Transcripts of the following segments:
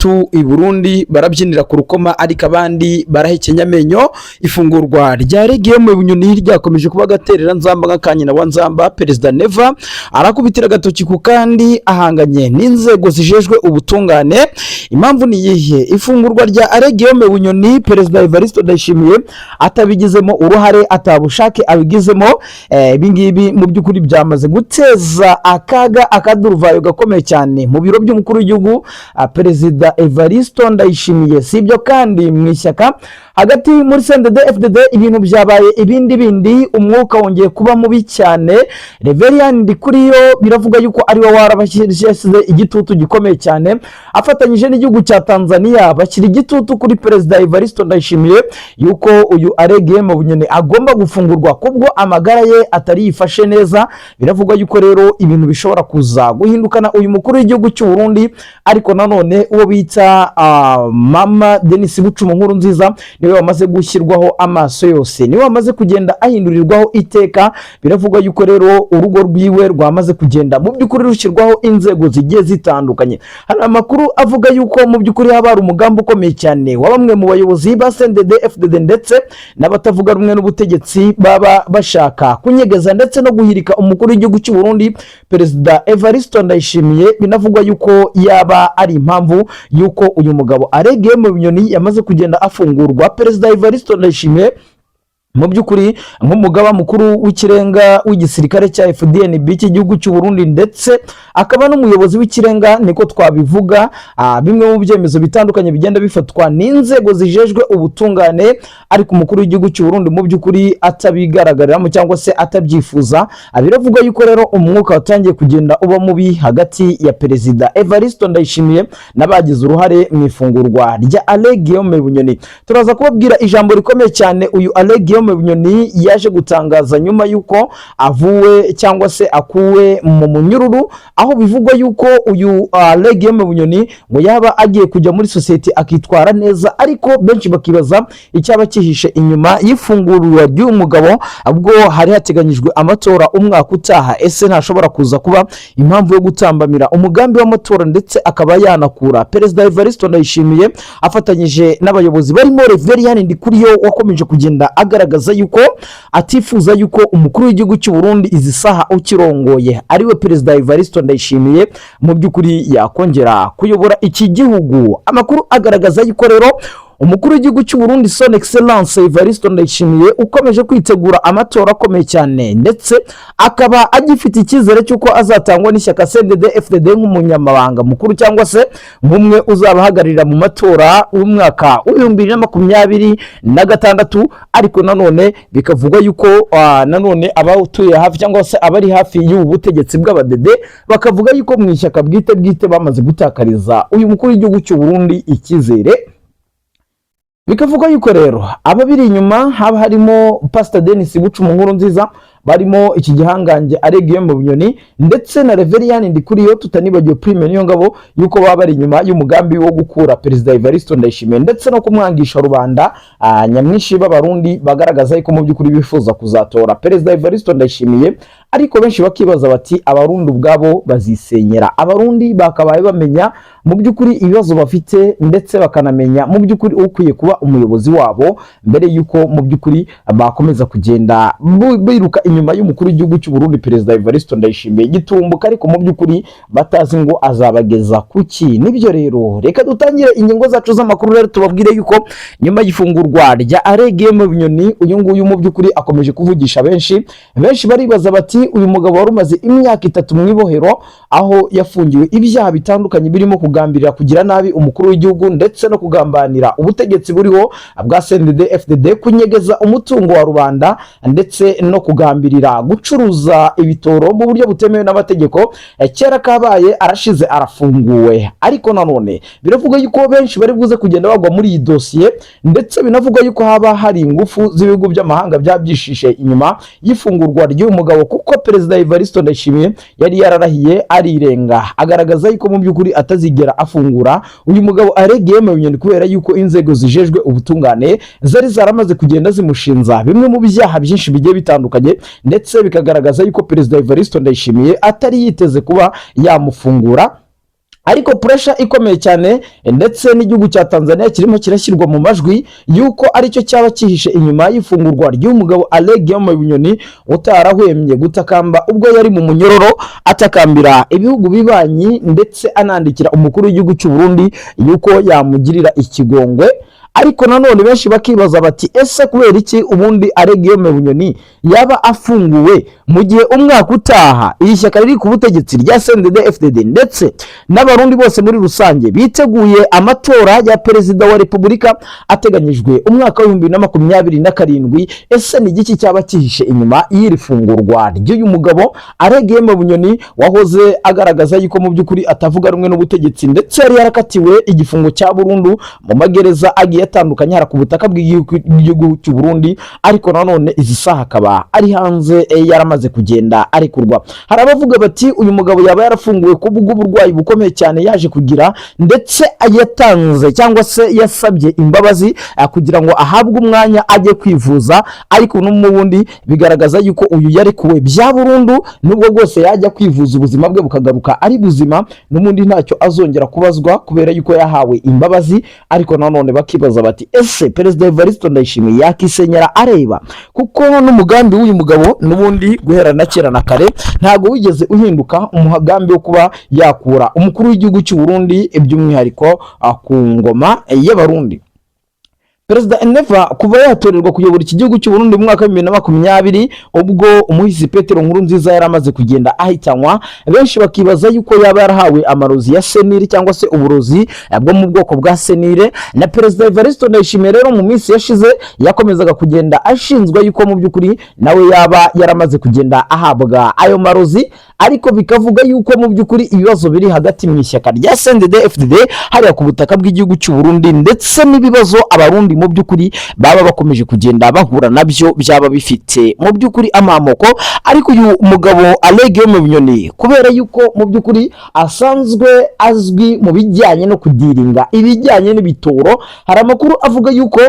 Tu i Burundi barabyinira ku rukoma, ariko abandi barahekenya amenyo. Ifungurwa rya Guillaume Bunyoni ryakomeje kuba agaterera nzamba nka nyina wa Nzamba. Perezida Neva arakubitira agatoki ku kandi, ahanganye n'inzego zijejwe ubutungane. Impamvu ni iyihe? Ifungurwa rya Guillaume Bunyoni, Perezida Evariste Ndayishimiye atabigizemo uruhare, atabushake abigizemo. Ibi ngibi mu by'ukuri byamaze guteza akaga, akaduruvayo gakomeye cyane mu biro by'umukuru w'igihugu, Perezida Evaristo Ndayishimiye. Si ibyo kandi, mu ishyaka hagati muri CNDD FDD ibintu byabaye ibindi bindi, umwuka wongeye kuba mubi cyane. Reverien Ndikuriyo biravuga yuko ari we warabashyize igitutu gikomeye cyane, afatanyije n'igihugu cya Tanzania, bashyira igitutu kuri Perezida Evaristo Ndayishimiye yuko uyu Guillaume Bunyoni agomba gufungurwa kubwo amagara ye atari yifashe neza. Biravugwa yuko rero ibintu bishobora kuza guhindukana uyu mukuru w'igihugu cy'u Burundi, ariko nanone uwo bita Mama Denis Bucuma Nkuru Nziza niwe wamaze gushyirwaho amaso yose, niwe wamaze kugenda ahindurirwaho iteka. Biravugwa yuko rero urugo rwiwe rwamaze kugenda mu by'ukuri rushyirwaho inzego zigiye zitandukanye. Hari amakuru avuga yuko mu by'ukuri haba hari umugambi ukomeye cyane wa bamwe mu bayobozi ba CNDD FDD ndetse n'abatavuga rumwe n'ubutegetsi, baba bashaka kunyegeza ndetse no guhirika umukuru w'igihugu cy'u Burundi, Perezida Evariste Ndayishimiye. Binavugwa yuko yaba ari impamvu yuko uyu mugabo Guillaume Bunyoni yamaze kugenda afungurwa. Perezida Evariste Ndayishimiye mu by'ukuri nk'umugaba mukuru w'ikirenga w'igisirikare cya FDNB cy'igihugu cy'u Burundi, ndetse akaba n'umuyobozi w'ikirenga, niko twabivuga, bimwe mu byemezo bitandukanye bigenda bifatwa n'inzego zijejwe ubutungane, ariko umukuru w'igihugu cy'u Burundi mu by'ukuri atabigaragariramo cyangwa se atabyifuza. Biravuga yuko rero umwuka watangiye kugenda uba mubi hagati ya Perezida Evariste Ndayishimiye n'abagize uruhare mu ifungurwa rya Alain Guillaume Bunyoni. Turaza kubabwira ijambo rikomeye cyane uyu Alain Guillaume Bunyoni yaje gutangaza nyuma y'uko avuwe cyangwa se akuwe mu munyururu, aho bivugwa yuko uyu Alain Guillaume Bunyoni ngo yaba agiye kujya muri sosiyete akitwara neza, ariko benshi bakibaza icyaba cyihishe inyuma y'ifungurwa ry'uyu mugabo ubwo hari hateganyijwe amatora umwaka utaha. Ese ntashobora kuza kuba impamvu yo gutambamira umugambi w'amatora, ndetse akaba yanakura Perezida Evariste Ndayishimiye afatanyije n'abayobozi barimo Reverien Ndikuriyo, wakomeje kugenda agaragaza yuko atifuza yuko umukuru w'igihugu cy'u Burundi izi saha ukirongoye, ariwe Perezida Evariste Ndayishimiye, mu by'ukuri yakongera kuyobora iki gihugu? Amakuru agaragaza yuko rero umukuru w'igihugu cy'u Burundi, Son Excellence Evariste Ndayishimiye, ukomeje kwitegura amatora akomeye cyane, ndetse akaba agifite icyizere cy'uko azatangwa n'ishyaka CNDD FDD nk'umunyamabanga mukuru cyangwa se nk'umwe uzabahagararira mu matora w'umwaka w'2026, ariko nanone bikavugwa yuko nanone abatuye hafi cyangwa se abari hafi y'ubu butegetsi bw'abadede bakavuga yuko mu ishyaka bwite bwite bamaze gutakariza uyu mukuru w'igihugu cy'u Burundi icyizere. Bikavugwa yuko rero ababiri inyuma haba harimo Pastor Denis Bucuma Nkuru Nziza, barimo iki gihangange Alain Guillaume Bunyoni ndetse na Reverien Ndikuriyo, tutanibagiwe Prime Niyongabo, yuko baba bari inyuma y'umugambi wo gukura Perezida Evariste Ndayishimiye ndetse no kumwangisha rubanda nyamwinshi b'Abarundi bagaragaza yuko mu by'ukuri bifuza kuzatora Perezida Evariste Ndayishimiye. Ariko benshi bakibaza bati: "Abarundi ubwabo bazisenyera?" Abarundi bakabaye bamenya mu by'ukuri ibibazo bafite, ndetse bakanamenya mu by'ukuri ukwiye kuba umuyobozi wabo, mbere y'uko mu by'ukuri bakomeza kugenda biruka inyuma y'umukuru w'igihugu cy'u Burundi, Perezida Evariste Ndayishimiye, gitumbuka, ariko mu by'ukuri batazi ngo azabageza kuki. Nibyo rero, reka dutangire ingingo zacu z'amakuru. Rero tubabwire yuko nyuma y'ifungurwa rya Alain Guillaume Bunyoni, uyu nguyu mu by'ukuri akomeje kuvugisha benshi. Benshi baribaza bati: "Uyu mugabo wari umaze imyaka 3 mu ibohero, aho yafungiwe ibyaha bitandukanye birimo kugambirira kugira nabi umukuru w'igihugu ndetse no kugambanira ubutegetsi buriho bwa CNDD FDD, kunyegeza umutungo wa rubanda, ndetse no kugambirira gucuruza ibitoro mu buryo butemewe n'amategeko, kera kabaye arashize arafunguwe." Ariko nanone biravuga yuko benshi bari buze kugenda bagwa muri iyi dosiye, ndetse binavuga yuko haba hari ingufu z'ibihugu by'amahanga byabyishishe inyuma y'ifungurwa ry'uyu mugabo, kuko Perezida Evariste Ndayishimiye yari yararahiye arirenga, agaragaza yuko mu by'ukuri atazigera afungura uyu mugabo Alain Guillaume Bunyoni, kubera yuko inzego zijejwe ubutungane zari zaramaze kugenda zimushinza bimwe mu byaha byinshi bigiye bitandukanye, ndetse bikagaragaza yuko Perezida Evariste Ndayishimiye atari yiteze kuba yamufungura. Ariko pressure ikomeye cyane, ndetse n'igihugu cya Tanzania kirimo kirashyirwa mu majwi yuko aricyo cyaba cyihishe inyuma y'ifungurwa ry'umugabo Alain Guillaume Bunyoni, utarahwemye gutakamba ubwo yari mu munyororo, atakambira ibihugu bibanyi, ndetse anandikira umukuru w'igihugu cy'u Burundi yuko yamugirira ikigongwe. Ariko nanone benshi bakibaza bati: "Ese kubera iki ubundi Alain Guillaume Bunyoni yaba afunguwe mu gihe umwaka utaha iri shyaka riri ku butegetsi rya CNDD FDD ndetse n'Abarundi bose muri rusange biteguye amatora ya perezida wa repubulika ateganyijwe umwaka wa 2027? Ese ni igiki cyaba cyihishe inyuma y'iri fungurwa ry'uyu mugabo Alain Guillaume Bunyoni, wahoze agaragaza yuko mu by'ukuri atavuga rumwe n'ubutegetsi, ndetse yari yarakatiwe igifungo cya burundu mu magereza agiye atandukanye hara ku butaka bw'igihugu cy'u Burundi, ariko nanone izi saha akaba ari hanze, yaramaze kugenda arekurwa? Hari abavuga bati uyu mugabo yaba yarafunguwe ku bw'uburwayi bukomeye cyane yaje kugira, ndetse yatanze cyangwa se yasabye imbabazi kugira ngo ahabwe umwanya ajye kwivuza. Ariko n'ubundi bigaragaza yuko uyu yarekuwe bya burundu, nubwo bwose yajya kwivuza ubuzima bwe bukagaruka ari buzima, n'ubundi ntacyo azongera kubazwa kubera yuko yahawe imbabazi. Ariko nanone bakibaza bati: "Ese Perezida Evariste Ndayishimiye yakisenyera areba?" Kuko n'umugambi w'uyu mugabo n'ubundi guhera na kera na kare ntabwo wigeze uhinduka, umugambi wo kuba yakura umukuru w'igihugu cy'u Burundi by'umwihariko ku ngoma y'Abarundi. Perezida Neva kuva yatorerwa kuyobora iki gihugu cy'u Burundi mu mwaka wa 2020, ubwo umuhisi Petero Nkurunziza yari amaze kugenda ahitanwa, benshi bakibaza yuko yaba yarahawe amarozi ya senire cyangwa se uburozi bwo mu bwoko bwa senire na Perezida Evariste Ndayishimiye. Rero mu minsi yashize yakomezaga kugenda ashinzwa yuko mu by'ukuri nawe yaba yaramaze kugenda ahabwa ayo marozi, ariko bikavuga yuko mu by'ukuri ibibazo biri hagati mu ishyaka rya CNDD FDD hariya ku butaka bw'igihugu cy'u Burundi, ndetse n'ibibazo Abarundi mu by'ukuri baba bakomeje kugenda bahura nabyo, byaba bifite mu by'ukuri amamoko. Ariko uyu mugabo Alain Guillaume Bunyoni, kubera yuko mu by'ukuri asanzwe azwi mu bijyanye no kudiringa ibijyanye n'ibitoro, hari amakuru avuga yuko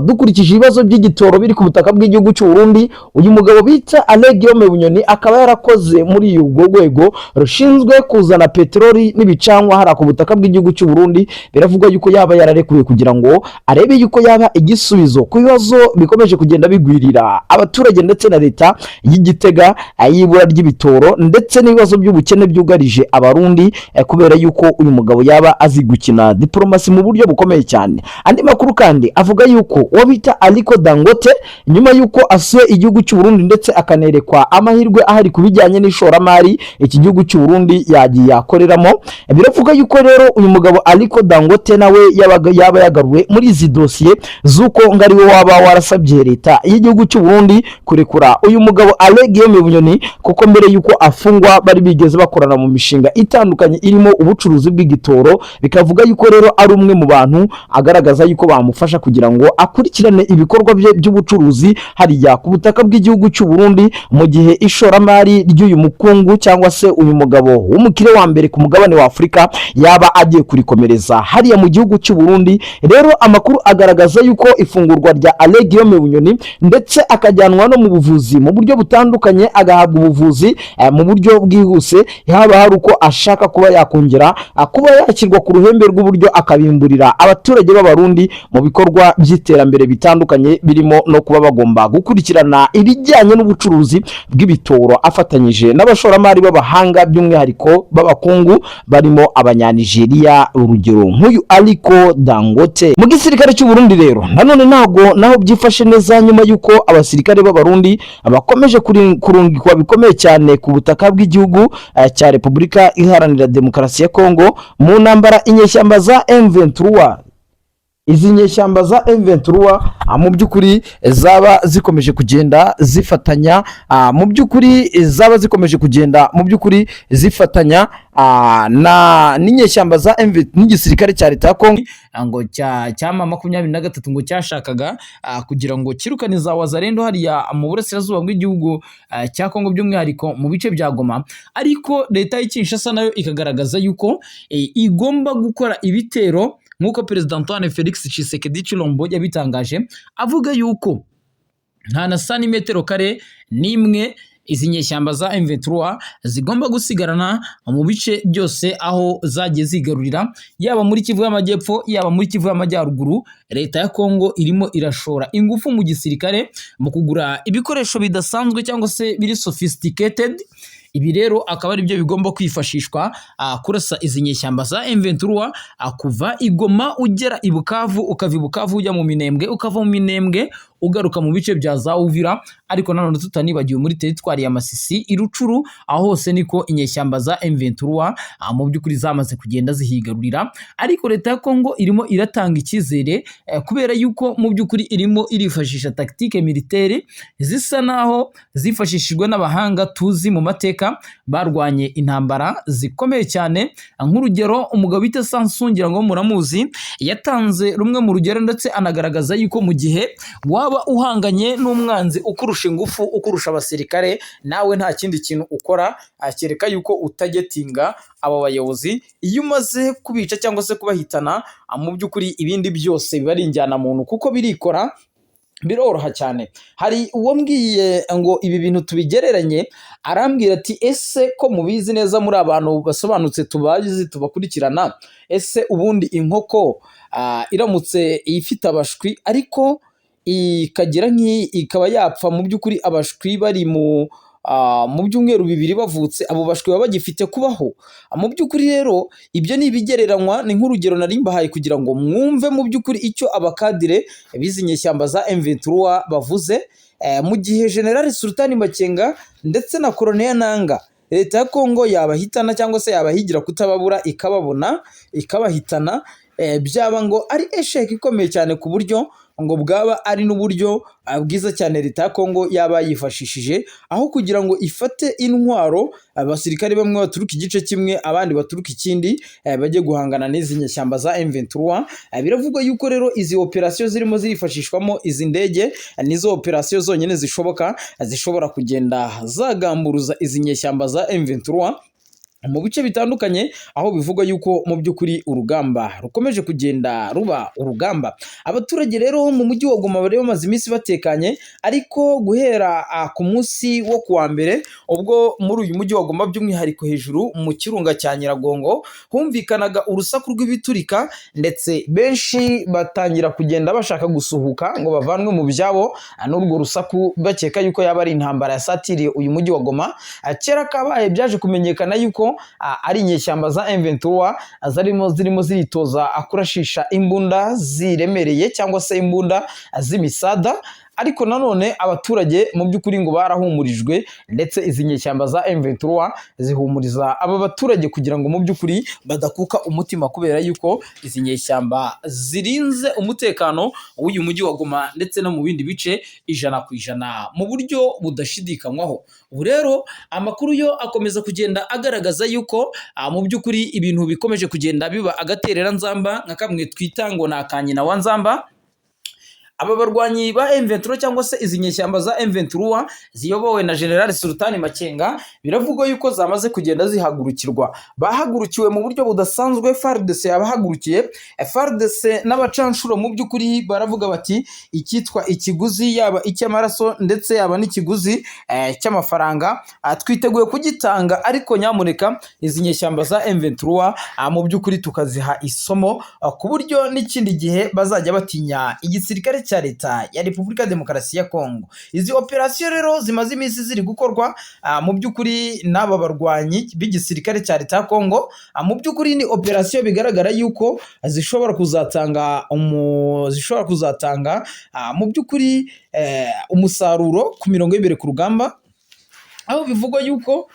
dukurikije ibibazo by'igitoro biri ku butaka bw'igihugu cy'u Burundi, uyu mugabo bita Alain Guillaume Bunyoni akaba yarakoze muri urwo rwego rushinzwe kuzana peteroli n'ibicanwa hariya ku butaka bw'igihugu cy'u Burundi, biravugwa yuko yaba yararekuwe kugira ngo arebe yuko yaba igisubizo ku bibazo bikomeje kugenda bigwirira abaturage ndetse na leta y'Igitega, y'ibura ry'ibitoro ndetse n'ibibazo by'ubukene byugarije Abarundi, kubera yuko uyu mugabo yaba azi gukina diporomasi mu buryo bukomeye cyane. Andi makuru kandi avuga yuko uwo bita Aliko Dangote, nyuma yuko asuye igihugu cy'u Burundi ndetse akanerekwa amahirwe ahari ku bijyanye n'ishoramari iki gihugu cy'u Burundi yagiye akoreramo, biravuga yuko rero uyu mugabo Aliko Dangote nawe yaba yagaruwe muri izi dosiye z'uko ngo ariwe waba warasabye leta y'igihugu cy'u Burundi kurekura uyu mugabo Alain Guillaume Bunyoni, kuko mbere yuko afungwa bari bigeze bakorana mu mishinga itandukanye irimo ubucuruzi bw'igitoro. Bikavuga yuko rero ari umwe mu bantu agaragaza yuko bamufasha kugira ngo akurikirane ibikorwa bye by'ubucuruzi hariya ku butaka bw'igihugu cy'u Burundi, mu gihe ishoramari ry'uyu mukungu cyangwa se uyu mugabo w'umukire wa mbere ku mugabane wa Afurika yaba agiye kurikomereza hariya mu gihugu cy'u Burundi. Rero amakuru agaragaza yuko ifungurwa rya Alain Guillaume Bunyoni, ndetse akajyanwa no mu buvuzi mu buryo butandukanye, agahabwa ubuvuzi mu buryo bwihuse, haba hari uko ashaka kuba yakongera kuba yakirwa ku ruhembe rw'uburyo, akabimburira abaturage b'Abarundi mu bikorwa by'iterambere bitandukanye, birimo no kuba bagomba gukurikirana ibijyanye n'ubucuruzi bw'ibitoro afatanyije n'abashoramari b'abahanga, by'umwihariko b'abakungu barimo Abanyanigeriya, urugero nk'uyu Aliko Dangote. Mu gisirikare cy'u Burundi rero nanone ntabwo naho byifashe neza, nyuma y'uko abasirikare b'Abarundi bakomeje kurungikwa bikomeye cyane ku butaka bw'igihugu cya Repubulika Iharanira Demokarasi ya Kongo mu ntambara inyeshyamba za M23. Izi nyeshyamba za M23 mu by'ukuri zaba zikomeje kugenda zifatanya, mu by'ukuri zaba zikomeje kugenda mu by'ukuri zifatanya na n'inyeshyamba za MV n'igisirikare cya leta ya Kongo ngo cya cyama 23 ngo cyashakaga kugira ngo kirukane za Wazalendo hariya mu burasirazuba bw'igihugu cya Kongo, by'umwihariko mu bice bya Goma. Ariko leta y'i Kinshasa nayo ikagaragaza yuko igomba gukora ibitero, nk'uko Perezida Antoine Felix Tshisekedi Tshilombo yabitangaje, avuga yuko nta na santimetero kare n'imwe izi nyeshyamba za M23 zigomba gusigarana mu bice byose aho zagiye zigarurira, yaba muri Kivu y'Amajyepfo, yaba muri Kivu y'Amajyaruguru. Leta ya Kongo irimo irashora ingufu mu gisirikare mu kugura ibikoresho bidasanzwe cyangwa se biri sophisticated. Ibi rero akaba ari byo bigomba kwifashishwa kurasa izi nyeshyamba za M23, kuva i Goma ugera i Bukavu, ukava i Bukavu ujya mu Minembwe, ukava mu Minembwe ugaruka mu bice bya za Uvira, ariko nanone tutanibagiwe muri teritwari ya Masisi, i Rutshuru, aho hose niko inyeshyamba za M23 mu by'ukuri zamaze kugenda zihigarurira. Ariko leta ya Kongo irimo iratanga icyizere, kubera yuko mu by'ukuri irimo irifashisha tactique militaire zisa naho zifashishijwe n'abahanga tuzi mu mateka barwanye intambara zikomeye cyane. Nk'urugero, umugabo bita Sun Tzu, ngira ngo muramuzi, yatanze rumwe mu rugero ndetse anagaragaza yuko mu gihe waba uhanganye n'umwanzi ukurusha ingufu, ukurusha abasirikare, nawe nta kindi kintu ukora kereka yuko utagetinga abo bayobozi. Iyo umaze kubica cyangwa se kubahitana, mu by'ukuri ibindi byose biba ari injyanamuntu kuko birikora, biroroha cyane. Hari uwo mbwiye ngo ibi bintu tubigereranye, arambwira ati: "Ese ko mubizi neza, muri abantu basobanutse, tubazi, tubakurikirana, ese ubundi inkoko iramutse ifite abashwi ariko ikagira nk'i ikaba yapfa, mu by'ukuri abashwi bari mu byumweru 2 bavutse, abo bashwi baba bagifite kubaho?" Mu by'ukuri rero ibyo ni ibigereranywa, ni nk'urugero nari mbahaye kugira ngo mwumve mu by'ukuri icyo abakadire b'izi nyeshyamba za M23 bavuze. Mu gihe General Sultani Makenga ndetse na Colonel Nanga leta ya Kongo yabahitana cyangwa se yabahigira kutababura, ikababona ikabahitana, byaba ngo ari échec ikomeye cyane, ku buryo ngo bwaba ari n'uburyo bwiza cyane leta ya Kongo yaba yifashishije aho kugira ngo ifate intwaro, abasirikare bamwe baturuka igice kimwe, abandi baturuka ikindi, bajye guhangana n'izi nyeshyamba za M23. Biravugwa yuko rero izi operasiyo zirimo zirifashishwamo izi ndege nizo operasiyo zonyine zishoboka, zishobora kugenda zagamburuza izi nyeshyamba za M23 mu bice bitandukanye, aho bivugwa yuko mu by'ukuri urugamba rukomeje kugenda ruba urugamba. Abaturage rero mu mujyi wa Goma bari bamaze iminsi batekanye, ariko guhera ku munsi wo kuwa mbere, ubwo muri uyu mujyi wa Goma, by'umwihariko hejuru mu kirunga cya Nyiragongo, humvikanaga urusaku rw'ibiturika, ndetse benshi batangira kugenda bashaka gusuhuka ngo bavanwe mu byabo n'urwo rusaku, bakeka yuko yaba ari intambara yasatiriye uyu mujyi wa Goma. Kera kabaye byaje kumenyekana yuko ari inyeshyamba za M23 zarimo ziritoza kurashisha imbunda ziremereye cyangwa se imbunda z'imisada. Ariko nanone abaturage mu by'ukuri ngo barahumurijwe, ndetse izi nyeshyamba za M23 zihumuriza aba baturage kugira ngo mu by'ukuri badakuka umutima, kubera yuko izi nyeshyamba zirinze umutekano w'uyu mujyi wa Goma ndetse no mu bindi bice 100% mu buryo budashidikanywaho. Ubu rero amakuru yo akomeza kugenda agaragaza yuko mu by'ukuri ibintu bikomeje kugenda biba agatereranzamba, nka kamwe twita ngo ni akanyina wa nzamba. Aba barwanyi ba M23 cyangwa se izi nyeshyamba za M23 ziyobowe na General Sultani Makenga, biravugwa yuko zamaze kugenda zihagurukirwa. Bahagurukiwe mu buryo budasanzwe, FARDC yabahagurukiye. FARDC n'abacanshuro mu by'ukuri baravuga bati: "Icyitwa ikiguzi, yaba icy'amaraso ndetse yaba n'ikiguzi cy'amafaranga, twiteguye kugitanga, ariko nyamuneka izi nyeshyamba za M23 mu by'ukuri tukaziha isomo, ku buryo n'ikindi gihe bazajya batinya igisirikare cya leta ya Repubulika ya Demokarasi ya Kongo." Izi operasiyo rero zimaze iminsi ziri gukorwa mu by'ukuri n'aba barwanyi b'igisirikare cya leta ya Kongo, mu by'ukuri ni operasiyo bigaragara yuko zishobora kuzatanga mu by'ukuri umusaruro ku mirongo y'imbere ku rugamba, aho bivugwa yuko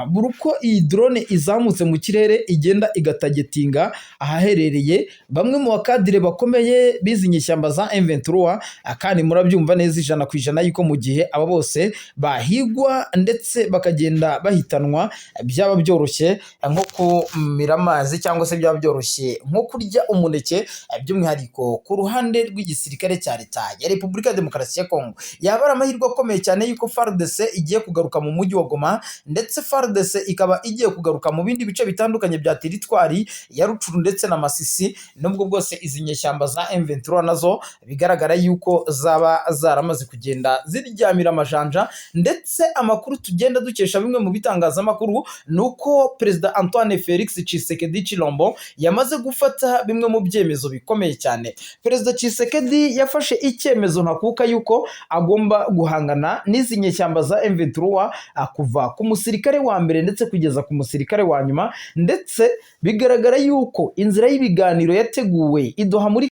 buri uko iyi drone izamutse mu kirere igenda igatagetinga ahaherereye bamwe mu bakadire bakomeye b'izi nyeshyamba za M23. Kandi murabyumva neza 100% yuko mu gihe aba bose bahigwa ndetse bakagenda bahitanwa, byaba byoroshye nko kumira amazi cyangwa se byaba byoroshye nko kurya umuneke, by'umwihariko ku ruhande rw'igisirikare cya leta ya Repubulika ya Demokarasi ya Kongo. Yaba ari amahirwe akomeye cyane yuko FARDC igiye kugaruka. kugaruka mu mujyi wa Goma, ndetse FARDC ikaba igiye kugaruka mu bindi bice bitandukanye bya teritwari ya Rutshuru ndetse na Masisi, nubwo bwose izi nyeshyamba za M23 nazo bigaragara yuko zaba zaramaze kugenda ziryamira amajanja. Ndetse amakuru tugenda dukesha bimwe mu bitangazamakuru ni uko Perezida Antoine Felix Tshisekedi Tshilombo yamaze gufata bimwe mu byemezo bikomeye cyane. Perezida Tshisekedi yafashe icyemezo ntakuka yuko agomba guhangana n'izi nyeshyamba za M23 kuva ku musirikare wa mbere ndetse kugeza ku musirikare wa nyuma. Ndetse bigaragara yuko inzira y'ibiganiro yateguwe i Doha muri